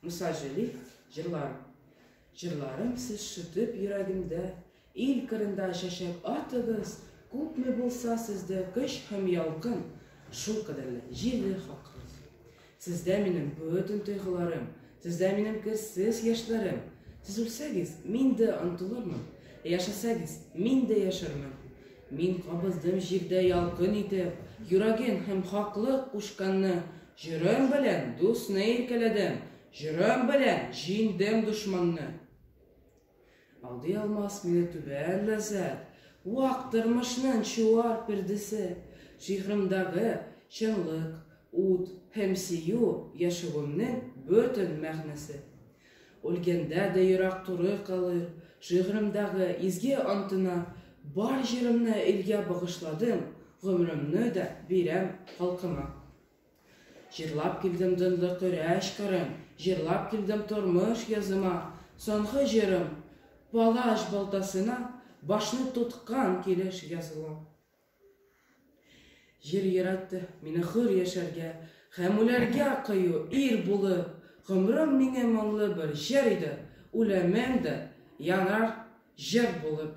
Муса Җәлил җырлары. Җырларым сез шытып йөрәгемдә, Ил кырында чәчәк атыгыз, Күпме булса сездә көч һәм ялкын, Шулкадәрле җирле хакыгыз. Сездә минем бөтен тойгыларым, Сездә минем керсез яшьләрем. Сез үлсәгез, мин дә онтылырмын, Яшәсәгез, мин дә яшәрмен. Мин кабыздым җирдә ялкын итеп, Йөрәген һәм хаклык кушканны, Җырым белән дусны иркәләдем, Җырым белән җиңдем дошманны. Алдый алмас мине түбән ләззәт, Вак тормышның чуар пердесе. Шигъремдәге чынлык, ут һәм сөю Яшәвемнең бөтен мәгънәсе. Үлгәндә дә йөрәк туры калыр, Шигъремдәге изге антына. Бар җырымны илгә багышладым, Гомеремне дә бирәм халкыма. Җырлап килдем дынлы көрәш кырын, Җырлап килдем тормыш языма. Соңгы җырым палач балтасына Башны тоткан килеш языла. Җир яратты мине хөр яшәргә Һәм үләргә кыю ир булып. Гомрем миңа моңлы бер җыр иде, Үлемем дә янар җыр булып.